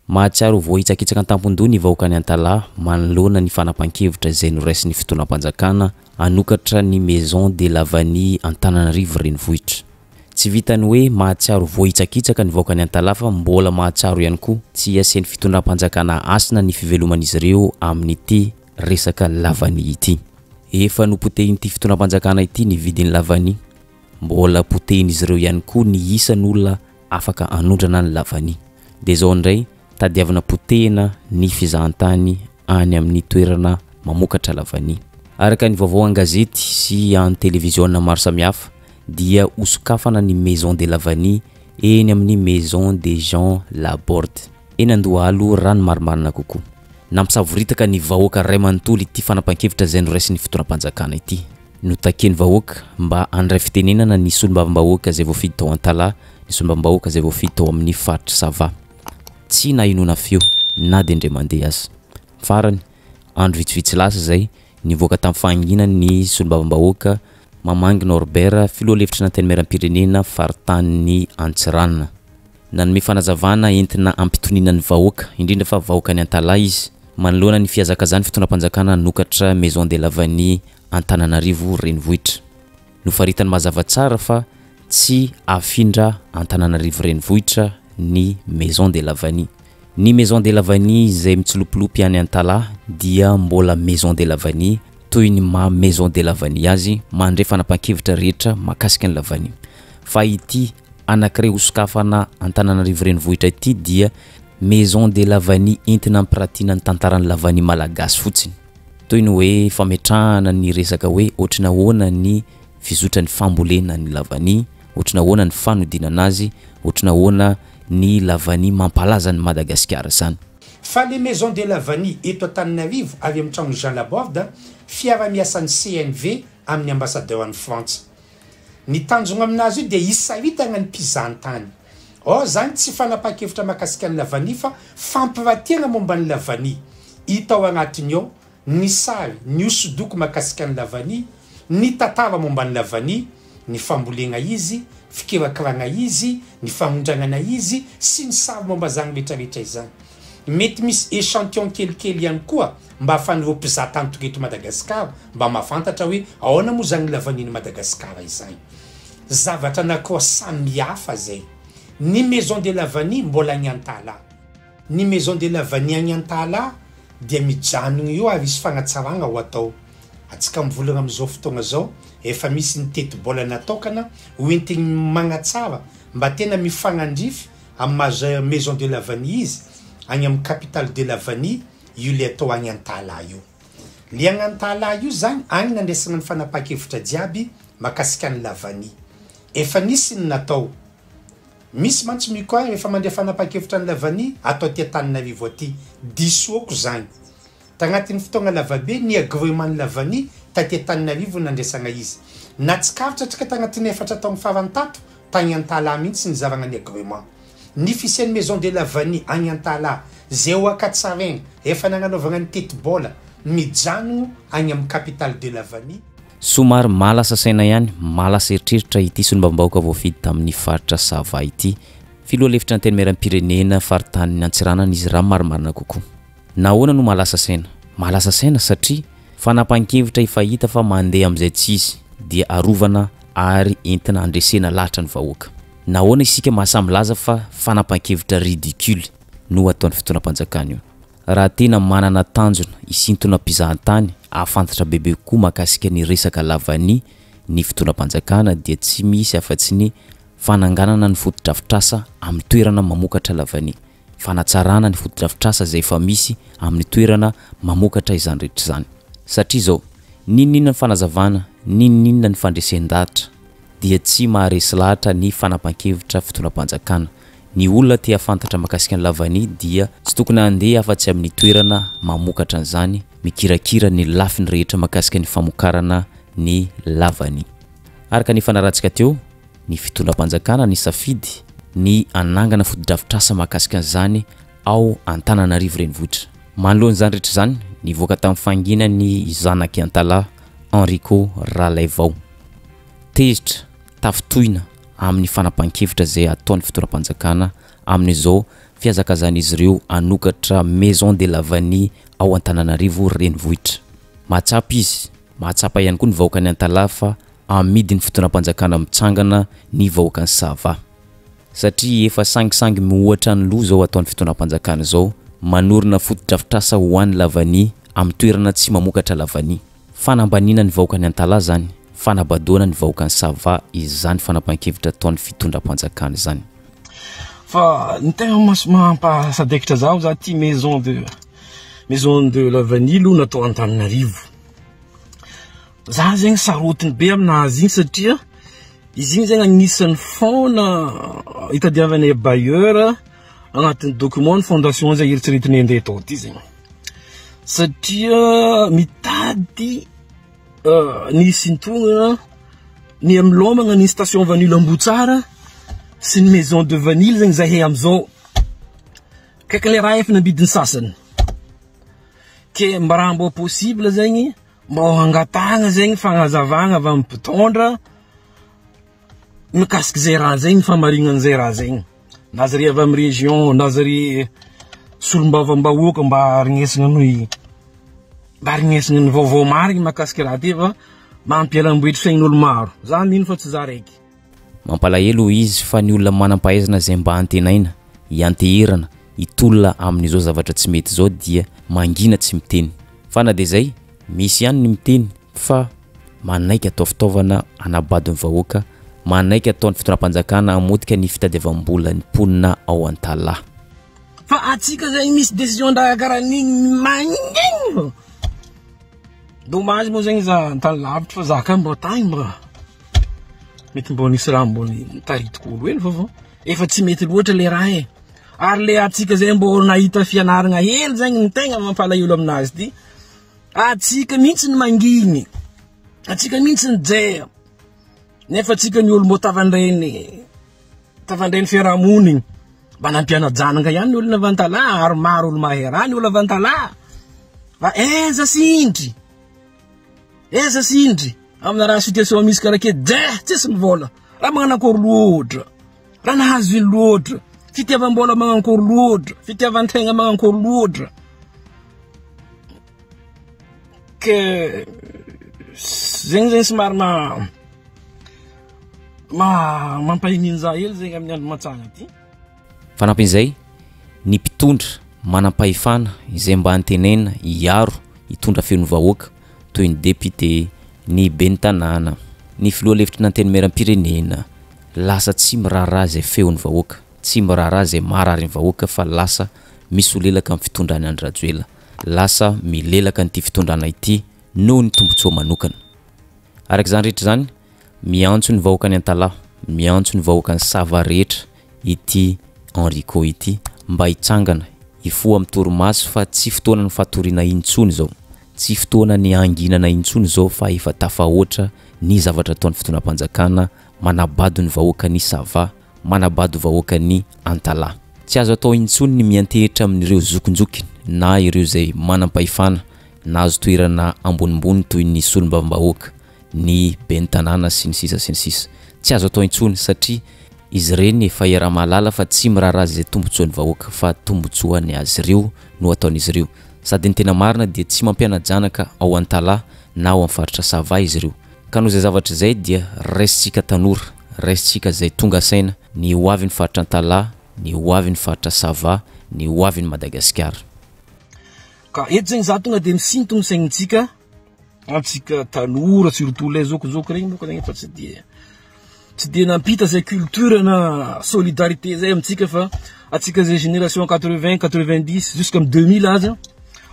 Mahatsiaro ho voahitsakitsaka an-tampon-doha ny vahoakan'i Antalaha manoloana ny fanapan-kevitra izay noraisin'ny fitondram-panjakana hanokatra ny Maison de la Vanille Antananarivo Renivohitra. Tsy vitan'ny hoe mahatsiaro voahitsakitsaka ny vahoakan'i Antalaha fa mbola mahatsiaro ihany koa tsy asian'ny fitondram-panjakana hasina ny fiveloman'izy ireo amin'ity resaka lavanille ity. Efa nopotehin'ity fitondram-panjakana ity ny vidin'ny lavanille. Mbola potehin'izy ireo ihany koa ny isan'olona afaka hanondrana ny lavania. Dia izao indray, tadiavina potehina ny fizahantany any amin'ny toerana mamokatra lavania. Araka ny vaovao an-gazety sy an-televiziona maro samihafa dia hosokafana ny Maison de la Vanille eny amin'ny Maison de Jean Laborde, eny Andohalo raha ny marimarina kokoa. Nampisavoritaka ny vahoaka ray manontolo ity fanapahan-kevitra izay noraisin'ny fitondram-panjakana ity. Notakian'ny vahoaka mba handray fitenenana ny solombavambahoaka izay voafidy tao Antalaha, ny solombavambahoaka izay voafidy tao amin'ny faritr'i Sava. Tsy nahenoana feo na dia indray mandeha aza. Farany, andro vitsivitsy lasa izay, nivoaka tamin'ny fahanginany ny solombavambahoaka Mamangy Norbert, filoha lefitry ny Antenimierampirenena faritanin'i Antsiranana. Nanome fanazavana entina hampitoniana ny vahoaka, indrindra fa vahoakan'i Antalaha izy, manoloana ny fihazakazahan'ny fitondram-panjakana hanokatra Maison de la Vanille Antananarivo Renivohitra. Nofaritany mazava tsara fa tsy hafindra Antananarivo Renivohitra ny Maison de la Vanille. Ny Maison de la Vanille izay mitsilopilopy any Antalaha dia mbola Maison de la Vanille toy ny maha Maison de la Vanille azy, mandray fanapahan-kevitra rehetra mahakasika ny lavanille. Fa ity anankiray hosokafana Antananarivo Renivohitra ity dia Maison de la Vanille entina ampiratiana ny tantaran'ny lavanille malagasy fotsiny. Toy ny hoe fametrahana ny resaka hoe ohatry ny ahoana ny fizotran'ny fambolena ny lavanille, ohatry ny ahoana ny fanodinana azy, ohatry ny ahoana ny lavanille mampalaza an'i Madagasikara izany. Fa le Maison de la Vanille eto Antananarivo avy amin'ny tranon'i Jean Laborde, fiara-miasan'ny CNV amin'ny ambassadeur an'i Frantsa. Ny tanjogna aminazy io dia hisaritagna ny mpizahantany. Ao zany tsy fanapahan-kevitra mahakasika ny lavania fa fampiratiagna momba ny lavania. Hita ao agnatiny ao ny sary, ny hosodoko mahakasika ny lavania, ny tantara momba ny lavania, ny fambolegna izy, fikirakiragna izy, ny fagnondragnana izy sy ny sary momba zany retraretra izany. Mety misy echantillon kelikely ihany koa mba ahafahan'ireo mpizaha tany tonga eto Madagasikara mba mahafantatra hoe ahoana moa izany lavanil'i Madagasikara izany. Zavatra anankiroa samihafa zay. Ny Maison de la Vanille mbola agny Antalaha. Ny Maison de la Vanille agny Antalaha dia mijanogno eo ary hisy fagnatsaragna ho atao. Antsika mivolagna amizao fotoagna zao efa misy ny tetibola natokana ho entigny magnatsara mba tena mifagnandrify Amin'ny maha Maison de la Vanille izy, agny amin'ny capitale de la vanille io le atao agny Antalaha io. Le agny Antalaha io zany, agny nandraisagna ny fanapahan-kevitra jiaby makasika ny la vanille. Efa nisy ny natao. Misy mantsy mikoa rehefa mandray fanapahan-kevitra ny la vanille atao aty Antananarivo aty. Disoako zagny. Tagnatin'ny fotoagna lavabe ny agrément ny la vanille taty Antananarivo nandraisagna izy. Natsikaritra antsika tagnatin'ny efatra taogno farany tato, tagny Antalaha mihitsy nizaragna ny agrément. Ny fisian'ny Maison de la Vanille agny Antalaha, zay ho Ankatsaraigna, efa nagnanaovagna ny tetibola, mijanogno agny amin'ny capitale de la vanille. Somary mahalasa saina ihany, mahalasa eritreritra ity solombavambahoaka voafidy tamin'ny faritra Sava ity. Filoha lefitry ny Antenimierampirenena faritanin'i Antsiranana izy raha marimarina kokoa. Nahoana no mahalasa saina? Mahalasa saina satria fanapahan-kevitra efa hita fa mandeha amin'izay tsy izy dia arovana ary entina handresena lahatra ny vahoaka. Nahoana isika mahasahy milaza fa fanapahan-kevitra ridicule no ataon'ny fitondram-panjakana io? Raha tena manana tanjona hisintona mpizahantany hahafantatra bebe kokoa mahakasika ny resaka lavania ny fitondram-panjakana dia tsy misy afa-tsy ny fananganana ny fotodrafitrasa amin'ny toerana mamokatra lavania. fanatsarana ny fotodrafitrasa izay efa misy amin'ny toerana mamokatra izany rehetra izany. Satria izao, n'inon'inona ny fanazavana, n'inon'inona ny fandresen-dahatra dia tsy maharesy lahatra ny fanapan-kevitra fitondram-panjakana. Ny olona te hahafantatra mahakasika ny lavania dia tsy tokony handeha afa-tsy amin'ny toerana mamokatra an'izany, mikirakira ny lafiny rehetra mahakasika ny famokarana ny lavania. Araka ny fanarahantsika teo, ny fitondram-panjakana nisafidy ny hanangana fotodrafitrasa mahakasika an'izany ao Antananarivo Renivohitra. Manoloana izany rehetra izany, nivoaka tamin'ny fahanginany ny zanak'i Antalaha, Henrico Ralaivao. Tezitra, tafintohina amin'ny fanapahan-kevitra izay ataon'ny fitondram-panjakana amin'izao. fihazakazan'izy ireo hanokatra Maison de la Vanille ao Antananarivo renivohitra. Mahatsapa izy, mahatsapa ihany koa ny vahoakan'i Antalaha fa amidin'ny fitondram-panjakana mitsangana ny vahoakan'i Sava. Satria efa sangisangy mihoatra ny loha izao ataon'ny fitondram-panjakana izao, manorina fotodrafitrasa ho an'ny lavania amin'ny toerana tsy mamokatra lavania. Fanambaniana ny vahoakan'i Antalaha izany, fanabadoana ny vahoakan'i Sava izany fanapahan-kevitra ataon'ny fitondram-panjakana izany. Fa ny tegna mampasadaikitra zaho za ty maison de maison de la vanille aloha natao Antananarivo. Za zegny sarotiny be aminazy igny satria izy igny zegny agnisan'ny fond-na itadiavanay bailleur agnatin'ny document ny fondation zay eritreretinay andeha atao ty zegny. Satria mitady ny hisintonana ny amilômagna ny station vanille Ambohitsara sy ny maison de vanille zegny zahay amizao. Kaiky le raha efa nambidin'ny sasany. Ke mba raha mbô possible zegny Mbô angatahagna zegny fagnazavagna avy amin'ny mpitondra mikasiky zay raha zay, ny fahamarignan'izay raha zegny. Na zare avy amin'ny région, na zare solombavambahoaka mba aregnesagna ny mba aregnesagna ny vaovao marigny mahakasiky raha ty fa mampialamboetry fiaignan'olo maro. Za mino fa tsy za raiky. Mampalahelo hoy izy fa ny olona manam-pahaizana izay mba antenaina, ianteherana, hitolona amin'izao zavatra tsy mety izao dia mangina tsy miteny. Fa na dia izay, misy ihany ny miteny fa manaiky atao fitaovana hanabado ny vahoaka, manaiky ataon'ny fitondram-panjakana hamotika ny fitadiavam-bolan'ny mponina ao Antalaha. Fa atsika zegny misy décision-draha karaha an'igny mangigny fô. Dommage moa zegny za antany lavitra fa za ka mbô tagny mba mety mbô nisy raha mbô nitaritiko olo hely fa fô efa tsy mety loatra le raha e. Ary le atsika zay mbô nahita fianaragna hely zegny ny tegna mampalahelo aminazy ty, atsika mihitsy ny mangigny, atsika mihitsy ny jeha, nefa atsika ny olo mbô tavandrainy tavandrainy fiarahamonigny. Mba nampiana-janaka ihany ny olona avy Antalaha ary maro olo mahay raha ny olo avy Antalaha. Fa aiza sindry? Aiza sindry? Amina raha situation misy karaha ke deh tsisy ny vola. Raha magnanakôry loatra. Raha nahazo ino loatra. Fitiavam-bola magnanakôry loatra. Fitiavan-tegna magnanakôry loatra. Ke zegny zegny somary ma ma mampahinihinja hely zegny amin'ny andro mantsagna ty. Fanampin'izay, ny mpitondra manam-pahefana izay mba antenaina hiaro hitondra feon'ny vahoaka toy ny depite, ny ben'ny tanàna, ny filoha lefitry ny antenimierampirenena, lasa tsy miraharaha izay feon'ny vahoaka, tsy miraharaha izay maharary ny vahoaka fa lasa misolelaka amin'ny fitondran'i Andry Rajoelina, lasa milelaka an'ity fitondrana ity noho ny tombontsoa manokana. Araka izany rehetra izany, miantso ny vahoakan'i Antalaha, miantso ny vahoakan'i Sava rehetra ity Henrico ity mba hitsangana, hifoha amin'ny torimaso fa tsy fotoanan'ny fatoriana intsony izao. Tsy fotoanan'ny hanginana intsony izao fa efa tafahoatra ny zavatra ataon'ny fitondram-panjakana manabado ny vahoakan'i Sava, manabado vahoakan'i Antalaha. Tsy azo atao intsony ny miantehitra amin'ireo zokinjokiny na ireo izay manam-pahefana nahazo toerana ambonimbony toy ny solombavambahoaka, ny ben'ny tanàna sy ny sisa sy ny sisa. Tsy azo atao intsony satria izy ireny efa iaraha-mahalala fa tsy miraharaha izay tombotsoan'ny vahoaka fa tombotsoan'ny azy ireo no ataon'izy ireo. Sady ny tena marina dia tsy mampiana-janaka ao Antalaha na ao amin'ny faritra Sava izy ireo. Ka noho izay zavatra izay dia raisintsika tanora, raisintsika izay tonga saina ny ho avin'ny faritra Antalaha, ny ho avin'ny faritra Sava, ny ho avin'i Madagasikara. Ka eto zegny za tonga de misintogno saignintsika, antsika tanora surtout le zokizoky regny bôka zegny efa tsy de tsy de nampita zay culture na solidarité zay amintsika fa atsika zay génération 80, 90 jusqu'à 2000 aza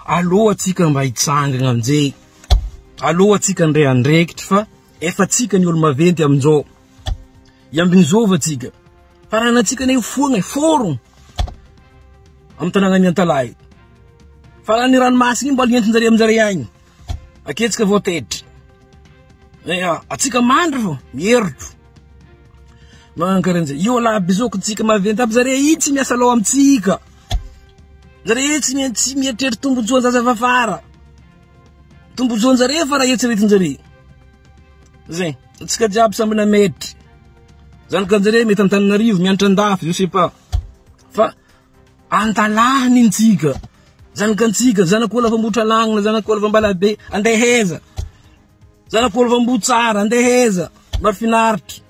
alô atsika mba hitsangana amizay, alô atsika ndray andraikitry fa efa atsika ny olo maventy aminjao, iambinizôva atsika fa raha natsika anie foagna e, fôrogno amin'ny tanànan'i Antalaha io. Fa raha ny ranomasina io mbola entin-jare aminjare agny. Aketsika vao taitry. Eh, atsika mandry fô, mieritro. Magnano karahan'izay. Io lahy bizoko tsika maventy aby zare io tsy miasa loha amintsika. Zare io tsy mi- tsy mieritreritra tombotsoan-jaza fafara. Tombotsoan-jare fa raha eritreretin-jare. Zay, atsika jiaby samby nametry. Zanakan-jare mety Antananarivo, mianatra andafy, je sais pas. Fa. Antalaha nintsika. Zanakantsika, zanak'olo avy Ambohitralagnina, zanak'olo avy Ambalabe, andeha heza. Zanak'olo avy Ambohitsara, andeha heza. Mahafinaritra.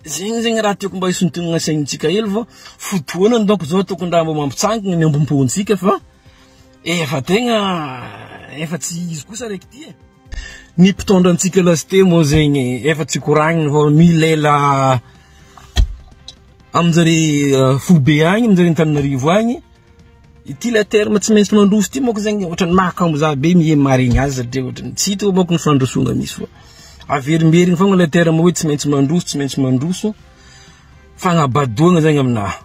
Zegny zegny raha tiako mba hisontonana saignintsika hely fa fotoana donc zao tokony raha mba mampitsangana ny ambom-pontsika fa efa tegna efa tsy izy kosa raiky ty e. Ny mpitondra antsika lasite moa zegny efa tsy koragnina fa milela aminjare foibe agny, aminjare Antananarivo agny. Ity ilay terme tsy maintsy mandroso ity manko zegny ohatran'ny mahakamo za be mihe maharegny azy satria ohatran'ny tsy hitako manko ny fandrosoana misy fa averimberigny fogna ilay terme hoe tsy maintsy mandroso, tsy maintsy mandroso. Fagnabadoagna zegny aminahy.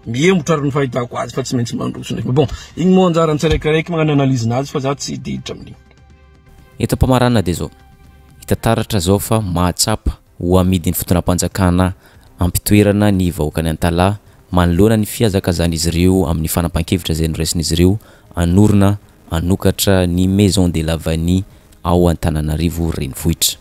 Mihemotra ary ny fahitako azy fa tsy maintsy mandroso ndraiky. Bon, igny moa anjaran'ny tsiraikiraiky magnano analyse-nazy fa za tsy te hiditra amin'igny. Eto am-pamaranana dia izao, hita taratra izao fa mahatsapa ho amidin'ny fitondram-panjakana ampitoerana ny vahoakan'i Antalaha manoloana ny fihazakazan'izy ireo amin'ny fanapahan-kevitra izay noraisin'izy ireo hanorina hanokatra ny Maison de la Vanille ao Antananarivo renivohitra.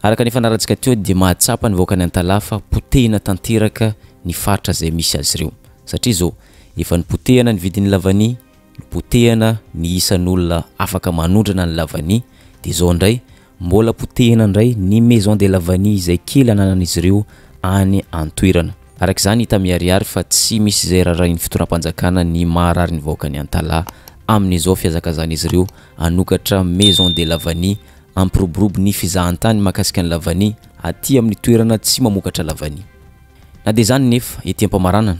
Araka ny efa narahantsika teo dia mahatsapa ny vahoakan'i Antalaha fa potehina tanteraka ny faritra izay misy azy ireo satria izao efa nipotehana ny vidin'ny lavanille Nopotehana ny isan'olona afaka manondrana ny lavanille dia izao indray mbola potehina indray ny maison de la vanille izay kely ananan'izy ireo any an-toerana. Araka izany hita miharihary fa tsy misy izay rarahin'ny fitondram-panjakana ny maharary ny vahoakan'i Antalaha amin'izao fihazakazan'izy ireo hanokatra maison de la vanille hampiroborobo ny fizahantany mahakasika ny lavanille aty amin'ny toerana tsy mamokatra lavanille. Na dia izany nefa ety am-pamaranana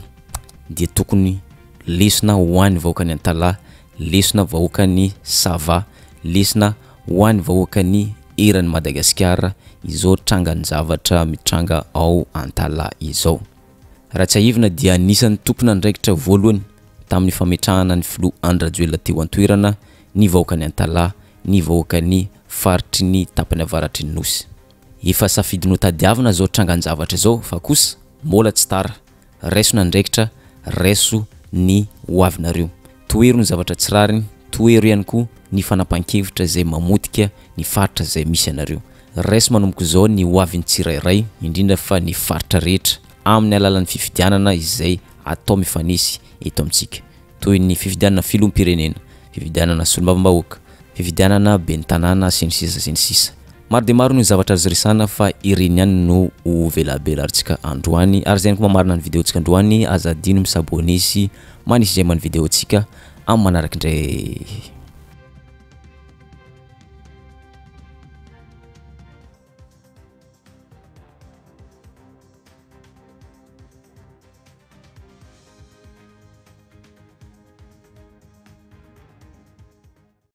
dia tokony Lesona ho an'ny vahoakan'i Antalaha, lesona vahoakan'i Sava, lesona ho an'ny vahoakan'i eran'i Madagasikara izao trangan-javatra mitranga ao Antalaha izao. Raha tsiahivina dia anisan'ny tompon'andraikitra voalohany tamin'ny fametrahana ny filoha Andry Rajoelina teo an-toerana ny vahoakan'i Antalaha, ny vahoakan'ny faritry ny tapany avaratry ny Nosy. Efa safidy notadiavina izao trangan-javatra izao fa kosa mbola tsy tara. Raiso ny andraikitra, raiso ny ho avinareo. Tohero ny zavatra tsy rariny, tohero ihany koa ny fanapahan-kevitra izay mamotika ny faritra izay misy anareo. Raiso manomboka izao ny ho avin'ny tsirairay, indrindra fa ny faritra rehetra, amin'ny alalan'ny fifidianana izay atao mifanesy eto amintsika. toy ny fifidianana filoham-pirenena, fifidianana solombavambahoaka, fifidianana ben'ny tanàna sy ny sisa sy ny sisa. Maro dia maro ny zavatra azo resahana fa ireny ihany no ho velabelarintsika androany ary izay ihany koa mamarana ny vidéo-ntsika androany, aza adino mi-s'abonner sy manisy j'aime ny vidéo-ntsika amin'ny manaraka indray.